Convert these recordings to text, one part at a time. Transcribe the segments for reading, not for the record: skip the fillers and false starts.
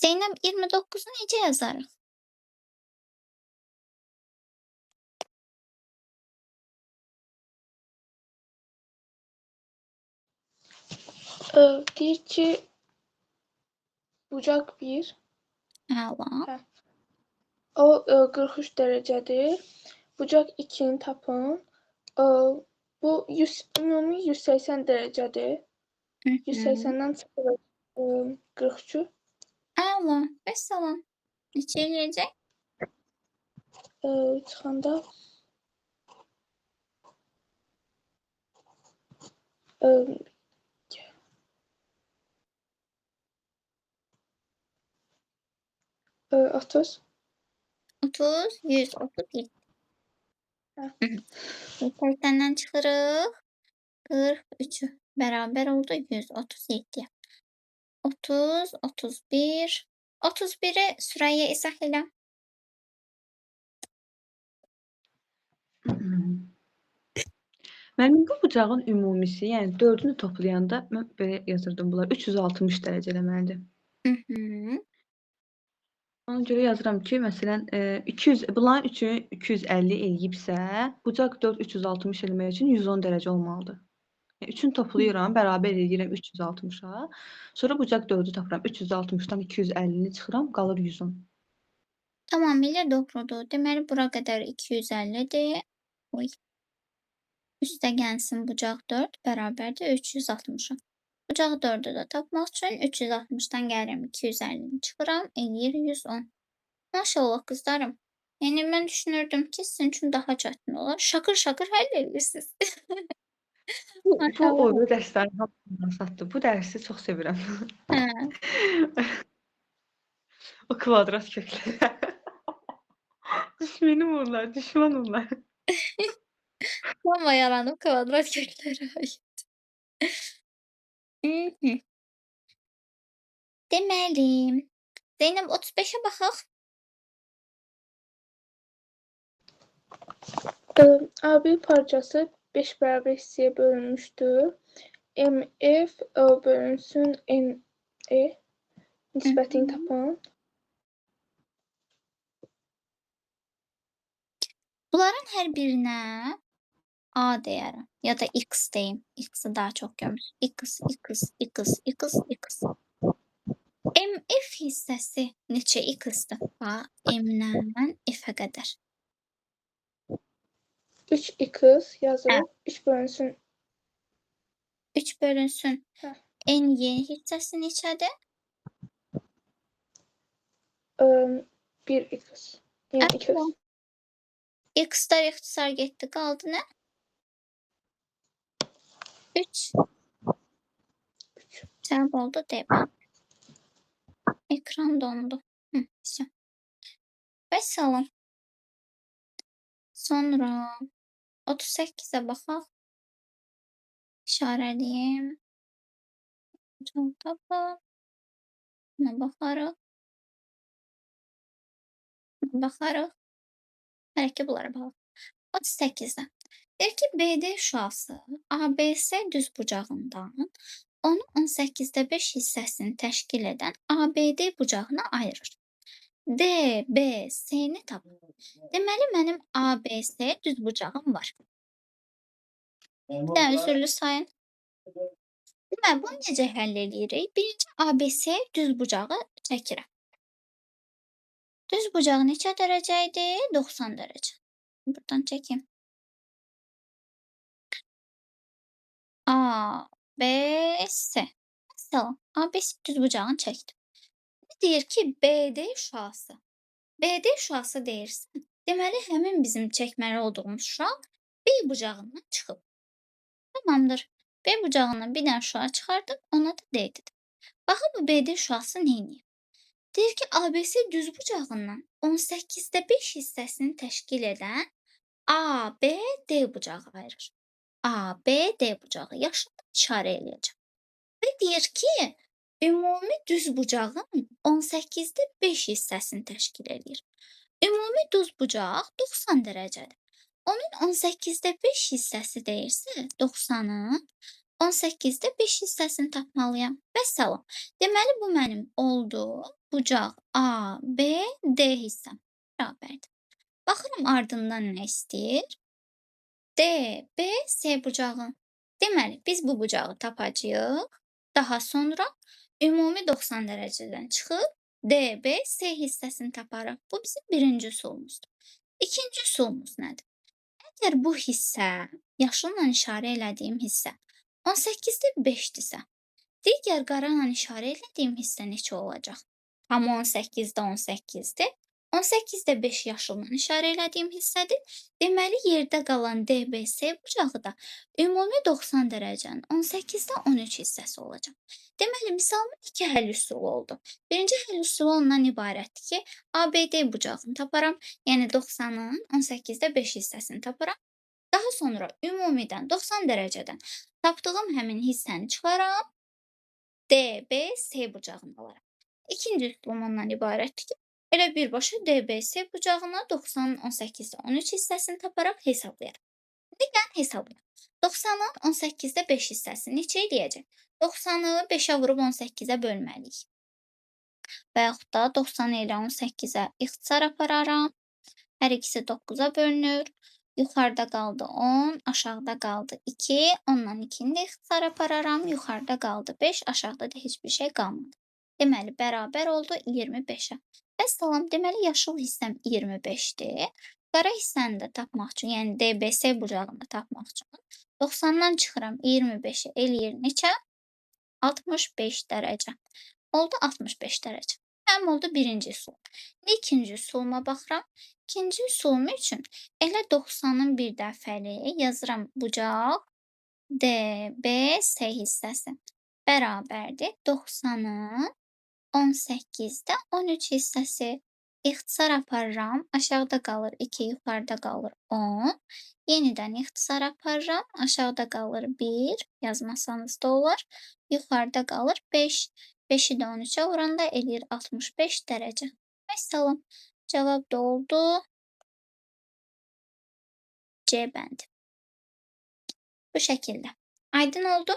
Zeynəb 29-u necə yazarıq? Deyir ki, bucaq 1. Əla. Hə. O 43 dərəcədir. Bucaq 2-ni tapın. Bu 100, ümumi 180 dərəcədir. 180-dən çıxır 43-ü. Əla. Vəssalam. Neçə eləyəcək? Çıxanda 30. 30, 137. Hə. 80-dən çıxırıq. 43-ü bərabər oldu 137-yə. 30, 31. 31-i Sürəyya izah elə. Mənim bu bucağın ümumisi, yəni 4-ünü toplayanda mən belə yazırdım bunlar 360 dərəcə eləməlidir. Ona görə yazıram ki, məsələn, 200, bunların üçü 250 eləyibsə, bucaq 4 360 eləmək üçün 110 dərəcə olmalıdır. Yəni, üçünü toplayıram, bərabər eləyirəm 360-a. Sonra bucaq 4-ü tapıram. 360-dan 250-ni çıxıram, qalır 110. Tamamilə doğrudur. Deməli, bura qədər 250-dir. Oy. Üstə gəlsin bucaq 4 bərabərdir 360-a. Bucaq 4-ü də tapmaq üçün 360-dan gəlirəm 250-ni çıxıram, eləyir 110. Maşallah qızlarım. Yəni mən düşünürdüm ki, sizin üçün daha çətin olar. Şakır-şakır həll edirsiniz. Bu o biri dərslərin hamısından satdı. Bu dərsi çox sevirəm. Hə. O kvadrat köklər. Düşmənim onlar, düşman onlar. Amma yaranıb kvadrat köklərə aid. Deməli, Zeynəb 35-ə baxaq. AB parçası 5 bərabər hissəyə bölünmüşdür. MF bölünsün NE nisbətini tapın. Bunların hər birinə A deyərəm ya da X deyim. X-i daha çox görmüş. X, X, X, X, X. MF hissəsi neçə X-dir? Bax, M-dən F-ə qədər. 3x yazırıq. 3 bölünsün. 3 bölünsün. Hə. NY hissəsi neçədir? 1x. Yəni 2x. X-lər ixtisar getdi. Qaldı nə? 3. 3. Cavab oldu D. Ekran dondu. Vəssalam. Vəssalam. Sonra 38-ə baxaq. İşarələyim. Cavab tapaq. Buna baxarıq. Buna baxarıq. Hələ ki, bunlara baxaq. 38-də. Deyir ki, BD şüası ABC düz bucağından onu 18-də 5 hissəsini təşkil edən ABD bucağına ayırır. DBS-ni tap. Deməli, mənim ABC düz bucağım var. Bir dənə üzürlü sayın. Deməli, bunu necə həll eləyirik? Birinci ABC düz bucağı çəkirəm. Düz bucağı neçə dərəcə idi? 90 dərəcə. Buradan çəkim. A, B, S. Məsələn, ABC düz bucağını çəkdim. Deyir ki, BD şüası. BD şüası deyirsə, deməli, həmin bizim çəkməli olduğumuz şüa B bucağından çıxıb. Tamamdır. B bucağından bir dənə şüa çıxardım, ona da D dedim. Baxın, bu BD şüası nə edir? Deyir ki, ABC düz bucağından 18-də 5 hissəsini təşkil edən ABD bucağı ayırır. ABD bucağı yaşıl işarə eləyəcəm. Və deyir ki, ümumi düz bucağın 18-də 5 hissəsini təşkil eləyir. Ümumi düz bucaq 90 dərəcədir. Onun 18-də 5 hissəsi deyirsə, 90-ın 18-də 5 hissəsini tapmalıyam. Vəssalam. Deməli, bu mənim oldu bucaq A, B, D hissəm bərabərdir. Baxıram ardından nə istəyir? D, B, C bucağı. Deməli, biz bu bucağı tapacağıq. Daha sonra ümumi 90 dərəcədən çıxıb D, B, C hissəsini taparıq. Bu bizim birinci üsulumuzdur. İkinci üsulumuz nədir? Əgər bu hissə, yaşılla işarə elədiyim hissə 18-də 5-dirsə, digər qara ilə işarə elədiyim hissə neçə olacaq? Tam 18-də 18-dir. 18-də 5 yaşılla işarə elədiyim hissədir. Deməli, yerdə qalan DBC bucağı da ümumi 90 dərəcənin 18-də 13 hissəsi olacaq. Deməli, misalımın iki həll üsulu oldu. Birinci həll üsulu ondan ibarətdir ki, ABD bucağını taparam, yəni 90-ın 18-də 5 hissəsini taparam. Daha sonra ümumidən 90 dərəcədən tapdığım həmin hissəni çıxaram, DBC bucağını alaram. İkinci üsulum ondan ibarətdir ki, elə birbaşa DBC bucağına 90-ın 18-də 13 hissəsini taparaq hesablayaram. İndi gəlin hesablayaq. 90-ın 18-də 5 hissəsini neçə eləyəcək? 90-ı 5-ə vurub 18-ə bölməliyik. Və yaxud da 90 ilə 18-ə ixtisar apararam. Hər ikisi 9-a bölünür. Yuxarıda qaldı 10, aşağıda qaldı 2. 10-dan 2-ni də ixtisar apararam. Yuxarıda qaldı 5, aşağıda da heç bir şey qalmadı. Deməli, bərabər oldu 25-ə. Vəssalam, deməli, yaşıl hissəm 25-dir. Qara hissəni də tapmaq üçün, yəni DBC bucağını da tapmaq üçün 90-dan çıxıram 25-ə eləyir neçə? 65 dərəcə. Oldu 65 dərəcə. Həm oldu birinci üsul. İndi ikinci üsuluma baxıram. İkinci üsulum üçün elə 90-ın bir dəfəli yazıram bucaq DBC hissəsi bərabərdir 90-ın 18-də 13 hissəsi. İxtisar aparıram. Aşağıda qalır 2, yuxarıda qalır 10. Yenidən ixtisar aparıram. Aşağıda qalır 1, yazmasanız da olar. Yuxarıda qalır 5. 5-i də 13-ə vuranda eləyir 65 dərəcə. Vəssalam. Cavab da oldu C bəndi. Bu şəkildə. Aydın oldu?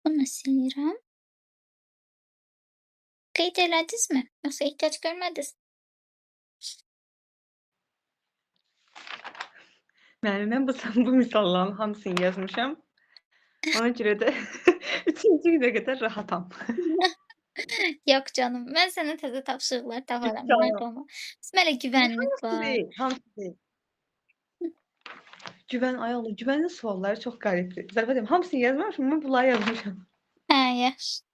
Bunu silirəm. Qeyd elədinizmi? Yoxsa ehtiyac görmədiniz? Müəllim, mən bu misalların hamısını yazmışam. Ona görə də üçüncü günə qədər rahatam. Yox canım, mən sənə təzə tapşırıqlar taparam. Narahat olma. Bizim hələ güvənimiz Hamısı var. deyil, hamısı deyil. Güvən, ay Allah, güvənin sualları çox qəribdir. Zərifə deyim, hamısını yazmamışam, amma bunları yazmışam. Hə, yaxşı.